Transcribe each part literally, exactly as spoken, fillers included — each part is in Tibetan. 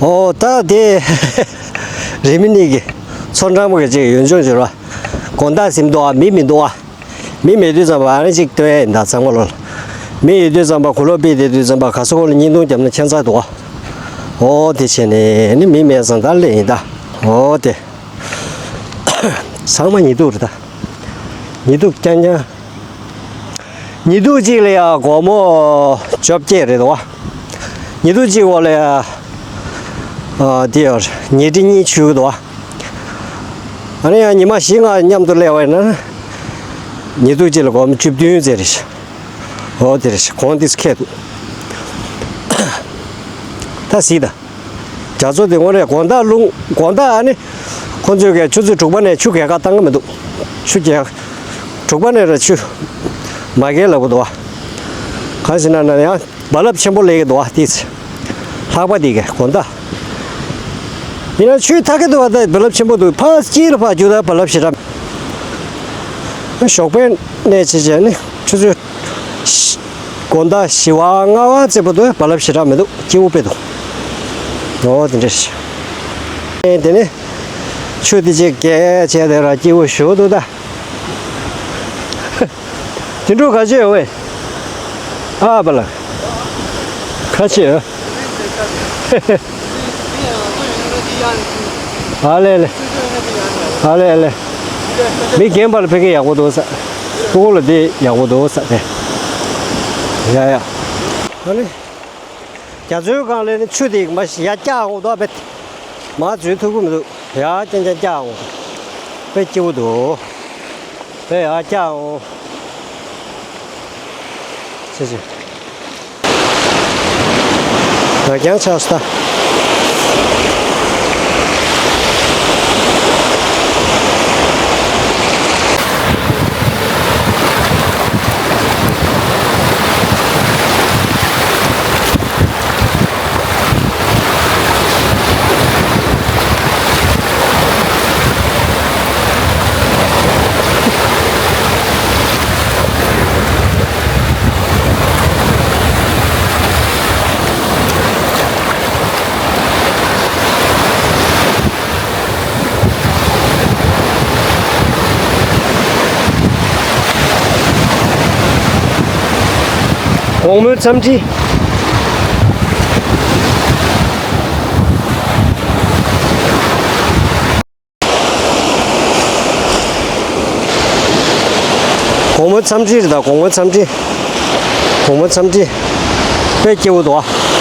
ཨོ་ད་དེ་རི་མི་ནི་གི་མཚོ་འགྲམ་གི་ཅིག་ཡུལ་ལྗོངས་ཟེར་བ། དགོང་དག་ཟིན་འདུག་ཨ། མི་མི་འདུག་ཨ། མི་མེད་དུས་ཙམ་པ་ཨ་ནི་ཅིག་སྟོན་ཡས་ཡིན་ད་ཚང་མ་ལོ། མི་ཡོད་དུས་ཙམ་པ་གུ་ལོ་པི་དེ་དུས་ཙམ་པ་ག་ས་གོ་ལ་བརྙན་ཐུང་བརྒྱབ་ན་ཁྱད་མཚར་འདུག་ཨ། ཨོ་དེ་བྱས་ནས་ནི་མི་མེད་ཙང་ད་ལས་ཡིན་ད། ཨོ་དེ་ཚང་མ་ཉི་གདུགས་རེད་ད། ཉི་གདུགས་རྐྱང་རྐྱང་། ཉི་གདུགས་གཅིག་ལ་ཡ་སྒོར་མོ་བཅོ་བརྒྱད་རེད་དོ། ཉི་གདུགས་གཅིག་འོག་ལ་ཡ་ཨ་དེ་ཡོད་ཉལ་ཁྲི་གཉིས་ཆུད་དོ། ཨ་ནི་ཡང་ཉི་མ་བཞི་ལྔ་མཉམ་དུ་སླེབས་པ་ཡིན་ན་ཉི་གདུགས་གཅིག་ལ་སྒོར་མོ་བཅུ་བདུན་ཙམ་རེད་ཤག་ཨོ་དེ་རེད་ཤག་གོང་དེ་ཁེལ་འདུག་ད་གཟིགས་དང་། རྒྱ་མཚོ་དེ་ངོ་རེ་དགོང་དག་རླུང་དགོང་དག་ཨ་ནི་ཁོ་ཚོས་གས་ཆུ་ཚོད་དྲུག་པ་ནས་ཆུ་རྒྱག་ག་བཏང་གི་མི་འདུག་ཆུ་རྒྱག་དྲུག་པ་ནས་ར་ཆུ་མ་རྒྱག་ལབ་གི་འདུག་བ། གང་ཞིག་ན་ན་ཡང་རྦ་རླབས་ཆེན་པོ་སླེབས་ཀྱི་འདུག་བ་དེ་ཚེ། ལྷག་པ་དེ་གས་དགོང་དག་ཡིན་ན་ཆུའི་ཐག་གི་འདུག་བ་ད་རྦ་རླབས་ཆེན་པོ་འདུག་ཕར་དཀྱིལ་ལ་ཕར་རྒྱུག་ད་རྦ་རླབས་ཞེ་དྲག་ཞོགས་པའི་གནས་ཆེ་ཆེ་ནི་ཆུ་ཚོད་དགོང་དག་བཞི་པ་ལྔ་པ་ཙམ་པོ་འདུག་རྦ་རླབས་ཞེ་དྲག་མི་འདུག་སྐྱིད་པོ་དཔེ་འདུག་ཨོ་དེ་འདྲ་ཞིག་དེ་ནི་ཆུ་དེ་ཅིག་རྒྱག་བྱས་དེ་ར་སྐྱིད་པོ་ཞེ་པོ་འདུག་ད། དེ་འདྲ་ག་ཅི་ཡོད་བས། ཨ་པ་ལ། ཁ་ཆེ་ཨ། ཨ་ལེ་ལེ། ཨ་ལེ་ཨ་ལེ། མི་རྒན་པ་ལ་ཕ་གི་ཡག་པོ་འདུག་ས། སྤུ་གུ་ལ་དེ་ཡག་པོ་འདུག་ས་དེ། ཡ་ཡ། ཨ་ལེ། རྒྱ་མཚོའི་སྒང་ལ་ནི་ཆུ་དེ་མ་ཡར་བཀྱག་འོང་དོ་བེད། མར་འཛུལ་ཐུབ་ཀྱི་མི་འདུག་ཡར་རྐྱང་རྐྱང་བཀྱག་འོང་། དཔེ་སྐྱིད་པོ་འདུག་དཔེ་ཡར་བཀྱག་འོང་། ཆེ་ཆེ། ང་རྐྱང་ཆགས་སོང་ད། དགོང་མོའི་འཚམས་འདྲི། དགོང་མོའི་འཚམས་འདྲི་རེད་ད། དགོང་མོའི་འཚམས་འདྲི། དགོང་མོའི་འཚམས་འདྲི། དཔེ་སྐྱིད་པོ་འདུག་ཨ།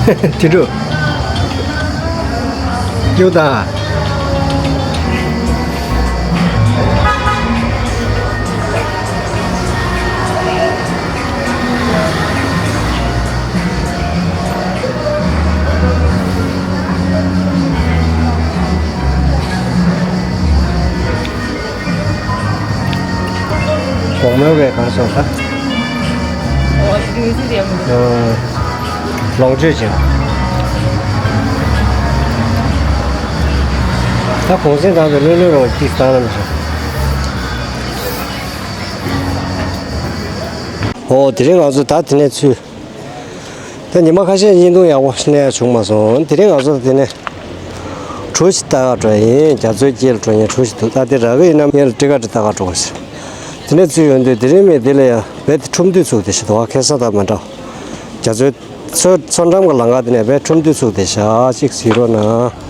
དེ་འདྲ། རྒྱུག་དང་། དགོང་མོའི་བས་གང་སོང་ད། ཨོ། དེ་དུས་ཚོད་དེ་མི་འདུག་ཨ། ལོངས་སྤྱོད་ཅིང་། ད་གུང་སེང་དང་དུ་ལྷོད་ལྷོད་རོགས་ཀྱིས་བཏང་ལ་མི་ཤོག་ཨོ་དེ་རིང་ང་ཚོ་ད་དེ་ནས་ཚུར། ད་ཉི་མ་ཁ་ཤས་བརྙན་ཐུང་ཡག་པོ་བསྣན་ཡ་བྱུང་མ་སོང་། དེ་རིང་ང་ཚོ་དེ་ནས་གྲུ་ཞིག་ལྟ་ག་འགྲོ་ཡ་ཡིན། རྒྱ་མཚོའི་དཀྱིལ་འགྲོ་མཁན་གྲུ་ཞིག་འདུག་ད་དེ་རག་གི་ཡིན་ན་ངས་ལ་ཊི་ཀ་ཊི་ལྟ་ག་འགྲོ་གི་ཟེར། དེ་ནས་ཚུར་ཡོང་དུས་དེ་རིང་མི་དེ་ལ་ཡ་རྦད་དེ་ཁྲོམ་འདུས་ཚུགས་བསྡད་ཤག་འདུག་བ། ཁ་སང་དང་མ་འདྲ་བ། རྒྱ་མཚོའི་མཚོ་མཚོ་འགྲམ་གྱི་ལམ་ཁ་དེ་ནས་རྦད་ཁྲོམ་འདུས་ཚུགས་བསྡད་ཤག་ཅིག་གཟིགས་རོགས་གནང་།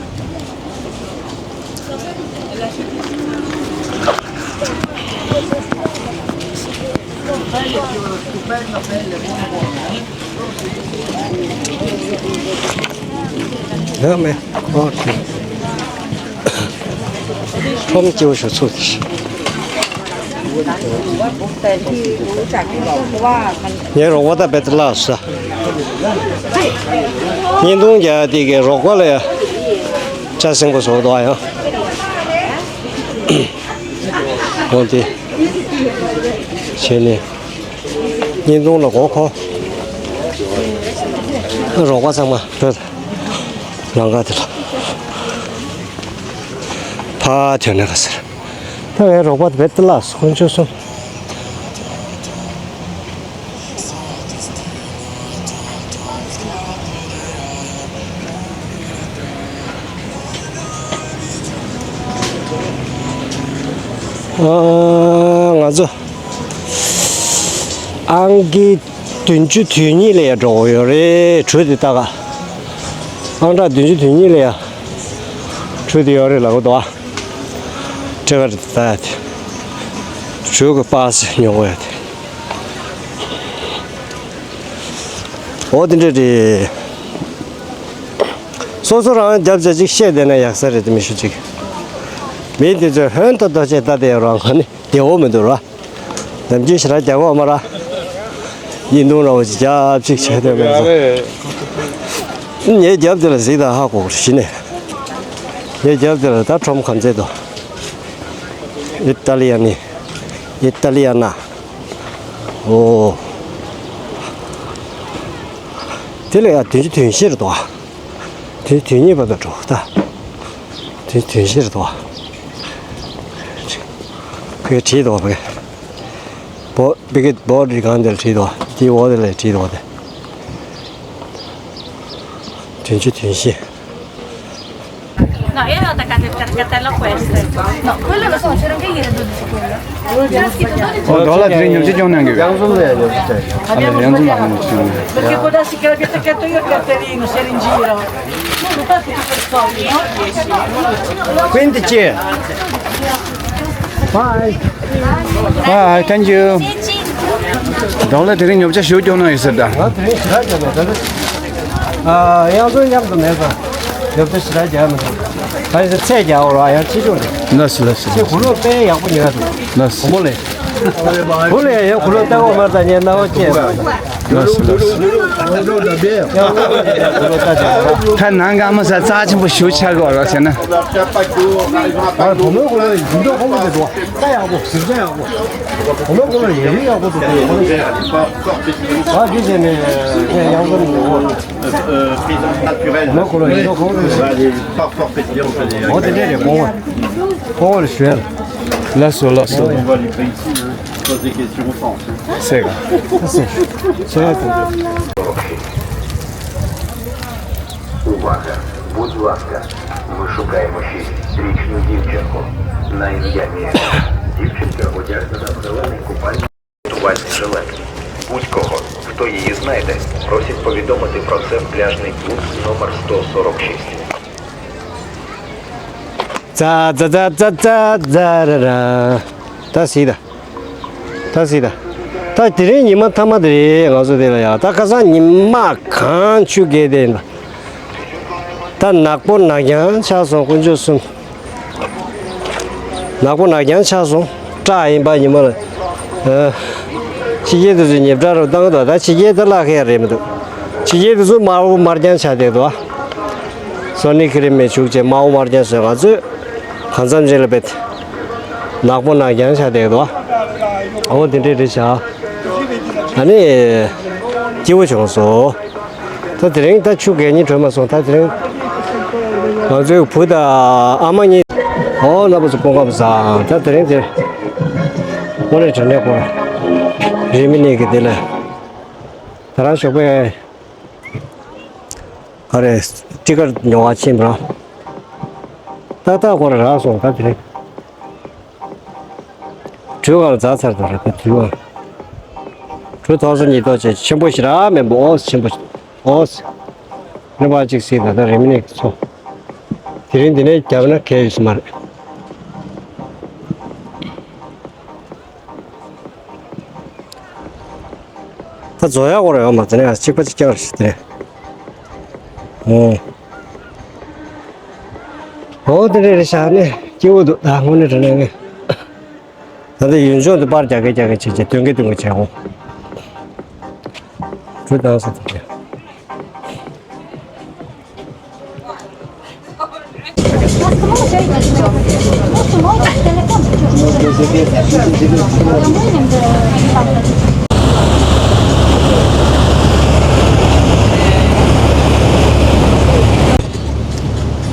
ཡོད་མེད། ཨོ་ཁེ། ཁྲོམ་སྐྱིད་པོ་ཞིག་ཚུགས་ཤག་ངའི་རོགས་པ་ད་རྦད་དེ་བརླགས་སོང་། བརྙན་ཐུང་རྒྱག་ཡ་དེ་གའི་རོགས་པ་ལ་ཡ་ཅ་སེང་པོ་བཟོ་འདུག་ཨ་ཡང་། འོ་དེ། བྱས་ནས། བརྙན་ཐུང་ལ་མགོ་འཁོར། རོགས་པ་ཚང་མ་བོད་ལམ་ཁ་དེ་ལ། ཨ་དེ་ནས་ག་ཟེར། ད་ངའི་རོགས་པ་དེ་བེད་ལ་སོང་ཆོག་སོང་། ཨ་ང་ཚོ་ཨང་ཀི་བདུན་ཅུ་དོན་གཉིས་ལ་ཡ་འགྲོ་གི་ཡོད་རེད། གྲུ་དེ་ལྟ་ག་ཨང་གྲངས་བདུན་ཅུ་དོན་གཉིས་ལ་ཡ་གྲུ་དེ་ཡོད་རེད་ལབ་གི་འདུག་ཨ། ཁྲེ་གར་ད་ཡ་དེ་གྲུ་གི་པ་སེ་ཉོ་གི་ཡ་དེ། འོ་དེ་འདྲ་རེད། སོ་སོ་རང་རྒྱབ་བྱ་ཅིག་བཤད་བསྡད་ན་ཡག་ས་རེད་དེ་མི་ཞུ་ཅིག་མི་དེ་ཚོས་ཧོན་ཏོ་ཏོ་བྱས་ལྟ་དེ་རང་ག་ནི་བདེ་བོ་མི་འདུག་ར། ནམ་རྒྱུན་ཞེ་དྲག་རྒྱག་གོ་མ་ར། ཡིན་དུང་ར་བ་ཅིག་རྒྱབ་ཅིག་བྱས་དེ་མེད་ས། ངའི་རྒྱབ་དེ་ལ་གཟིགས་དང་ཧ་གོ་གཞི་ནས། ངའི་རྒྱབ་དེ་ལ་ད་ཁྲོམ་ག་ཚད་དོ། ཨི་ཏཱ་ལི་ཡ་ནི། ཨི་ཏཱ་ལི་ཡ་ན། ཨོ། དེ་ལ་ཡ་དོན་གཅིག་དོན་བཞི་རེད་དོ། དོན་དོན་གཉིས་བར་དུ་འགྲོ་ད། དོན་དོན་བཞི་རེད་དོ། བེ་བྲིས་དོ་བེ། བོ་བེ་གེ་བོ་རི་གང་དེ་ལ་བྲིས་དོ། དེ་འོག་དེ་ལ་བྲིས་དོ་དེ། དོན་གཅིག་དོན་བཞི། No, io devo attaccare il cartello a questo. No, quello lo so, c'era anche ieri il dodici quello. C'era scritto dodici. ཨོ་ཌོ་ལར་དེ་རིང་ཉོ་ཆ་སྐྱོང་གནང་གི་ཡོད། ཡང་བཟོ་ལས་ཡོད་ཟེར། ཨ་ལས་ཡང་བཟོ་ལ་ཉོ་ཆ་སྐྱོང་གནང་གི་ཡོད། Perché può darsi che l'abbiate accanto io il cartellino, se era in giro. Quindi c'è. Bye. Bye, thank you. ཨོ་ཌོ་ལར་དེ་རིང་ཉོ་ཆ་ཞུ་སྐྱོང་གནང་ཡོད་ཟེར་ད། ཨ་དེ་རིང་ཞེ་དྲག་རྒྱག་མེད་ད། ཨ་ཡང་བཟོ་མཉམ་དུ་མེད་ཙང་ཉོ་ཆ་ཞེ་དྲག་རྒྱག་མི་འདུག་ད་ཡིན་ཚད་རྒྱག་འོ་ར་ཡང་ཆེ་ཆུང་རེད། ལགས་སོ་ལགས་སོ། ཁྱེད་གུ་ལོག་དཔེ་ཡག་པོ་ཉོ་ཡ་འདུག་ལགས་སོ། གུ་མོ་ལས། གུ་ལས་ཡང་གུ་ལོག་ལྟ་བ་མ་ལྟ་ཉན་ན་བ་ཅེས། ལགས་སོ་ལགས་སོ། ད་ནང་ག་མ་ས་རྩ་ཆེན་པོ་ཞུ་ཆག་གོ་ར་ཟེར་ན། ཨ་གུ་མོ་གུ་ལོག་ཡིན་འདོག་ཁོང་གི་འདུག་ད་ཡག་པོ་ཟིན་ཆ་ཡག་པོ། གུ་ལོག་གུ་ལོག་ཡིན་རིག་ཡག་པོ་འདུག་ཨ་འདི་བྱས་ནས་ཡང་གུ་ལོག་ཡིན་འདོག་ཁོང་གི་འདུག་ཨོ་དེ་འདྲས་རེད། གོང་བ་གོང་བ་ཞུ་ཡ། ལགས་སོ་ལགས་སོ། C'est quoi? C'est ça. Увага! Будь ласка, ми шукаємо шість річну дівчинку на ім'я Міша. Дівчинка одягнена в зелений купальник. Рятувальний жилет. Будь-кого, хто її знайде, просять повідомити про це в пляжний клуб номер сто сорок шість. Дза-дза། ད་སྲིད་ད། ད་སྲིད་ད། ད་དེ་རིང་ཉི་མ་མཐའ་མ་དེ་རེད། ང་ཚོ་དེ་ལ་ཡ་ད་ཁ་སང་ཉི་མ་གང་ཆུ་རྐྱལ་དེ་ཡིན་པ། ད་ནག་པོ་ནག་རྐྱང་ཆགས་སོང་དཀོན་མཆོག་གསུམ། ནག་པོ་ནག་རྐྱང་ཆགས་སོང་། སྐྲག་ཡིན་པ་ཉི་མ་ལ། ཨ། ཕྱི་རྒྱལ་དེ་ཚོས་ཉེས་བྲག་རུ་བཏང་འདུག་ད་ཕྱི་རྒྱལ་དེ་བརླག་ཁེ་རེད་མི་འདུག་ཕྱི་རྒྱལ་དེ་ཚོ་དམར་པོ་དམར་རྐྱང་ཆགས་བསྡད་འདུག་ཨ། སོ་ནི་ཁི་རི་མེ་བྱུག་བྱས་དམར་པོ་དམར་རྐྱང་བཟོས། ང་ཚོས་གང་འཚམ་ཅིག་ལ་བེད། ནག་པོ་ནག་རྐྱང་ཆགས་བསྡད་འདུག་ཨ། འོ་དེ་འདྲས་རེད་བཞག་ཨ་ནི། སྐྱིད་པོ་བྱུང་སོང་། ད་དེ་རིང་ད་ཆུ་གད་སྙིགས་དྲོད་མ་སོང་། ད་དེ་རིང་ང་ཚོའི་བུ་དང་ཨ་མ་གཉིས། ཨོ་རྣམ་པ་ཚོ་སྐུ་ཁམས་བཟང་། ད་དེ་རིང་དེ་དངོས་གནས་དྲང་གནས་ཁོ་རིང་མིན་ནས་ཀྱི་དེ་ལ་ད་རང་ཞོགས་པའི་ག་རེ་ཊི་ཀར་ཉོ་བ་ཕྱིན་པ་ར། ཏག་ཏག་ཁོ་ར་རག་སོང་། ད་དེ་རིང་། གྲུ་གང་འཛག་ཚར་འདུག་རེད་ད་དུས་བ། གྲུ་ཐོག་ས་གཉིས་ཐོག་བྱས་ཆེན་པོ་ཞིག་རག་མེད་པ། ཨོ་ཆེན་པོ་ཞིག་ཨོ། རེ་བ་གཅིག་སྲིད་ད་ད་རེ་མི་ནས་ཚོ། དེ་རིང་འདི་ནས་རྒྱབ་ན་གལ་ཡོད་ས་མ་རེད། ད་རྫོགས་ཡག་གོ་ར་ཡོད་མ་རེད། དེ་ནས་གཅིག་པ་གཅིག་རྐྱང་རེད་དེ་ནས། ཨོ། ཨོ་དེ་འདྲས་རེད་བཞག་ནས་སྐྱིད་པོ་འདུག་ད་དངོས་གནས་དྲང་གནས་ངས། ད་ལྟ་ཡུལ་ལྗོངས་འདི་པར་རྒྱག་གི་རྒྱག་གི་བྱེད་བྱེད་སྟོན་གི་སྟོན་གི་བྱེད་འོང་། གྲུ་བཏང་ས་དེ་རེད།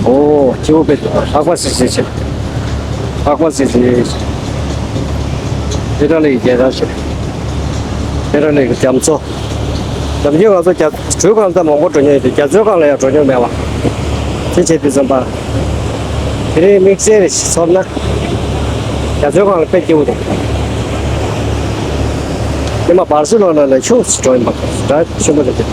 ཨོ། སྐྱིད་པོ་དཔེ་འདུག་ལྷག་པ་སིལ་སིལ་བྱས། ལྷག་པ་སི་སི། ཨི་ཊ་ལི་ཡི་རྒྱལ་དར་ཞིག་ཨི་ཊ་ལི་གི་རྒྱ་མཚོ། ནམ་རྒྱུན་ང་ཚོ་རྒྱ་གྲུའི་སྒང་ད་མང་པོ་འགྲོ་མྱོང་ཡོད་དེ། རྒྱ་མཚོའི་སྒང་ལ་ཡང་འགྲོ་མྱོང་མེད་པ། དེ་བྱས་དུས་ཙམ་པ། དེ་རིང་དམིགས་བསལ་རེ་ཞིག་ཚོར་ན། རྒྱ་མཚོའི་སྒང་ལ་དཔེ་སྐྱིད་པོ་འདུག་ཉི་མ་བར་སི་ལོ་ན་ལ་ཁྱུག་ཙམ་འགྲོ་ཡིན་པ། སྒྲ་ཆེན་པོ་རེད་དེ།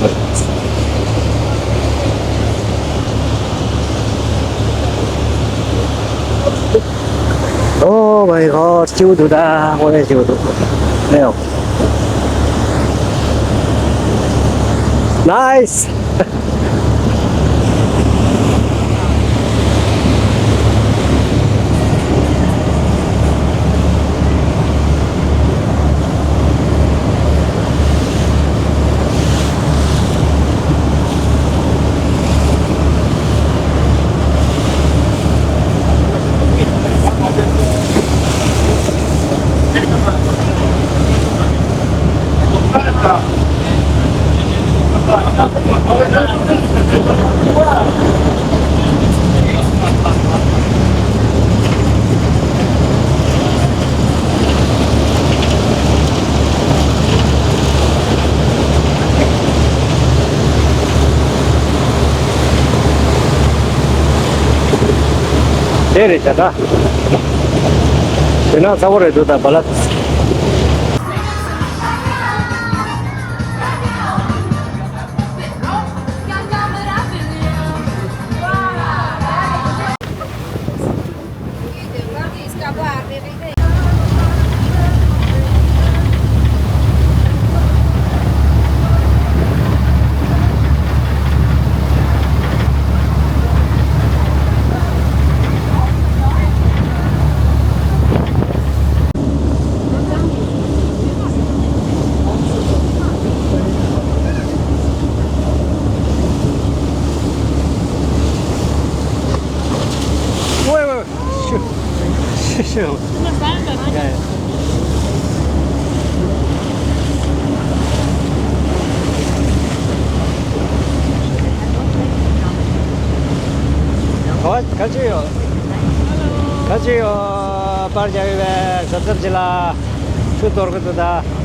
Oh my God, སྐྱིད་པོ་འདུག་ད། དངོས་གནས་སྐྱིད་པོ་འདུག་ཨེ་ཡོ། Nice. དེ་རེད་ད། དེ་ན་ཚ་བོ་རེད་འདུག་ད་བ་ལ། ཨོ། ག་ཅི་ཡོད། ག་ཅི་ཡོད། པར་རྒྱག་ཡོད་པས། གཟབ་གཟབ་བྱེད་ལ། ཆུ་གཏོར་གི་འདུག་ད།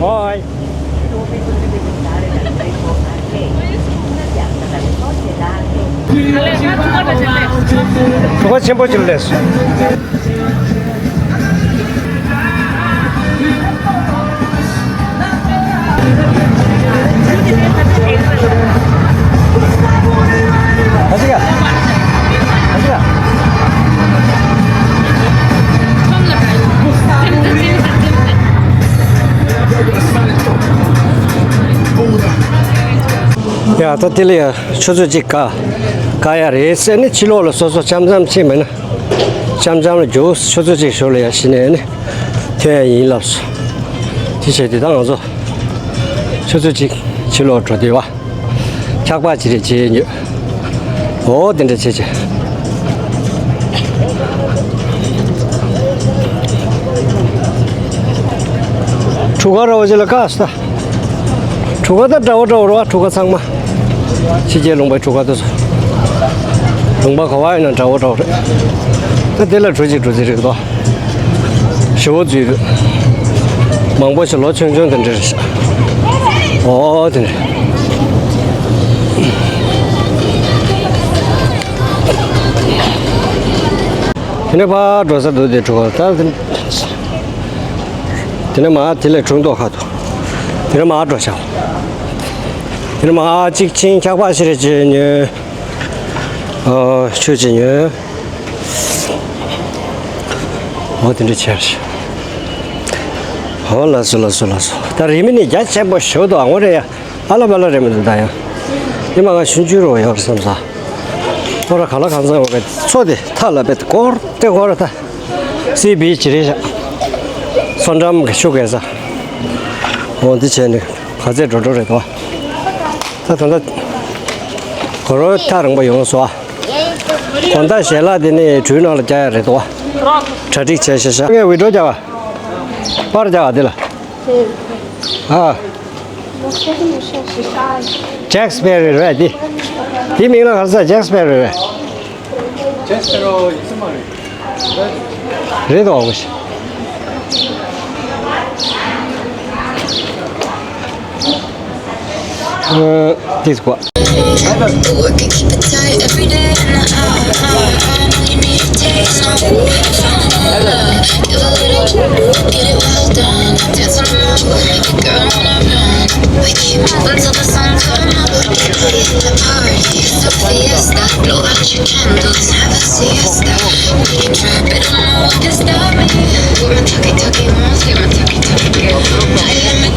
ཧོའི། ཕྲུ་གུ་ཆེན་པོ་ཅིག་སླེབས་སོང་། ཡ། ད་དེ་ལ་ཡ་ཆུ་ཚོད་གཅིག་ག་ག་ཡ་རེད་ཟེར་ནས། ཕྱི་ལོགས་ལ་སོ་སོ་འཆམ་འཆམ་བྱེད་མེད་ན། འཆམ་འཆམ་ལ་རྒྱུགས། ཆུ་ཚོད་གཅིག་ཞོར་ལ་ཡ་གཞི་ནས་ནི་ཐོན་ཡ་ཡིན་ལབ་སོང་། དེ་བྱས་དུས་ད་ང་ཚོ་ཆུ་ཚོད་གཅིག་ཕྱི་ལོགས་འགྲོ་དུས་བ། འཁྱག་པ་ཅི་རེད་ཅེས་ཉོས། འོ་དེ་འདྲ་བྱས་བྱས། གྲུ་ཁ་ར་བ་ཅི་ལ་ཀ་སྟ། གྲུ་ཁ་ད་འདྲ་བོ་འདྲ་བོ་རེད་བ། གྲུ་ཁ་ཚང་མ། ཕྱི་རྒྱལ་ལུང་པའི་གྲུ་ཁ་དེ་ཚོ། ལུང་པ་ག་བ་ཡིན་ན་འདྲ་བོ་འདྲ་བོ་རེད། ད་དེ་ལ་གྲུ་གཅིག་གྲུ་གཅིག་རེད་དོ། ཞེ་བོ་འཛུལ་འདུག་མང་པོ་ཞིག་ལོ་ཆུང་ཆུང་དེ་འདྲ་རེད་ཤག་ཨོ་དེ་འདྲ། དེ་ནས་ཕར་འགྲོ་ས་འདུག་དེ་གྲུ་ཁ་ད། དེ་ནས་མར་དེ་ལས་གྲུ་མདོག་ཁ་འདུག་དེ་ནས་མར་འགྲོ་ཤག་དེ་ནས་མར་གཅིག་ཕྱིན། འཁྱག་པ་ཞིག་རེ་བྱས་ཉོས། ཨོ། ཆུ་ཅིག་ཉོས། འོ་དེ་འདྲ་བྱས། འོ་ལགས་སོ་ལགས་སོ་ལགས་སོ། ད་རི་མི་ནི་རྒྱ་ཆེན་པོ་ཞེ་པོ་འདུག་ཨ་ངོ་རེད་ཡ། ཨ་ལ་པ་ལ་རེད་མི་འདུག་ད་ཡ། ཉི་མ་ང་ཆུང་ཆུང་རུ་ཡོད་རེད་བསམ་ས། ཁོ་ར་ག་ལ་གང་འཚམ་འོ་ག་མཚོ་དེ་ཐག་ལ་བེད་སྐོར་དེ་སྐོར་ད། སི་བི་ཅི་རེད་ཤག་མཚོ་འགྲམ་གི་ཆུ་གས་ས། འོ་འདི་བྱས་ནས་ག་ཚད་འགྲོ་འགྲོ་རེད་དོ། ད་ད་ལྟ་གོ་རོ་ཐག་རིང་པོ་ཡོང་སོང་ཨ། དགོང་དག་ཞལ་ལག་དེ་ནི་གྲུའི་ནང་ལ་རྒྱག་ཡ་རེད་དོ། གྲ་སྒྲིག་བྱས་ཤག་ཤག་ངས་ཝི་ཌི་ཡོ་རྒྱག་པ། པར་རྒྱག་པ་དེ་ལ། ཨ། ཇེག་སི་པེ་རི་རེད་དེ། དེའི་མིང་ལ་ག་རེ་ཟེར། ཇེག་སི་པེ་རི་རེད། རེད་དོ། ཨ། དེ་ཟེར་གོ།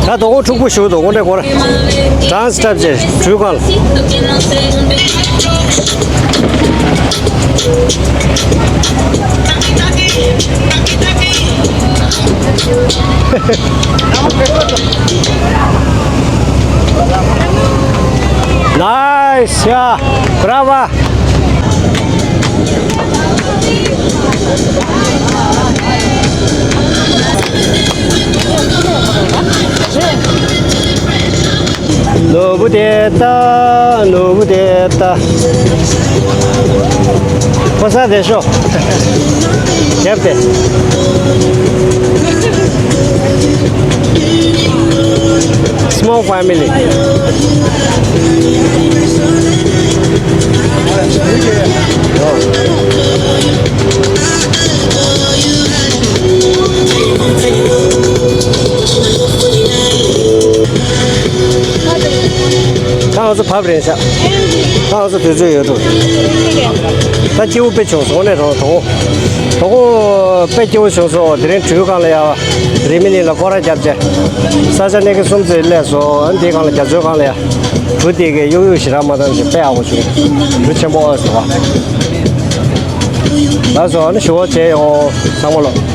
ད་དོ་དགོང་ཕྲུ་གུ་ཞུ་དོ་དགོང་འདྲེ་སྐོར། གྲངས་སྟབས་ཀྱི་གྲུས་གང་ལ། Nice, yeah, bravo. ནོར་བུ་དེ་ལྟ། ནོར་བུ་དེ་ལྟ། ཕོ་གསར་དེ་ཤོག་རྒྱབ་དེ། Small family. ད་ང་ཚོ་བབས་རན་ཤག་ད་ང་ཚོ་དུས་ཚོད་ཡོད་འདུག་ད་སྐྱིད་པོ་དཔེ་བྱུང་སོང་ནས་རོགས་དོ། དོ་དགོང་དཔེ་སྐྱིད་པོ་བྱུང་སོང་། དེ་རིང་གྲུའི་སྒང་ལ་ཡ་བ། རི་མི་ལི་ལ་སྐོར་ར་བརྒྱབ་བྱས། ས་ཆ་གནས་གི་གསུམ་ཙམ་སླེབས་སོང་། ཨ་ནི་དེའི་སྒང་ལ་རྒྱ་མཚོའི་སྒང་ལ་ཡ། གྲུ་དེ་གས་གཡུག་གཡུག་ཞེ་དྲག་མ་བཏང་ཞིག་དཔེ་ཡག་པོ་བྱུང་། གྲུ་ཆེན་པོ་ཨོ་ཟེར་བ། ལགས་སོ། ཨ་ནི་ཞུ་བ་བྱས་ཡོང་། ཚང་མ་ལོ།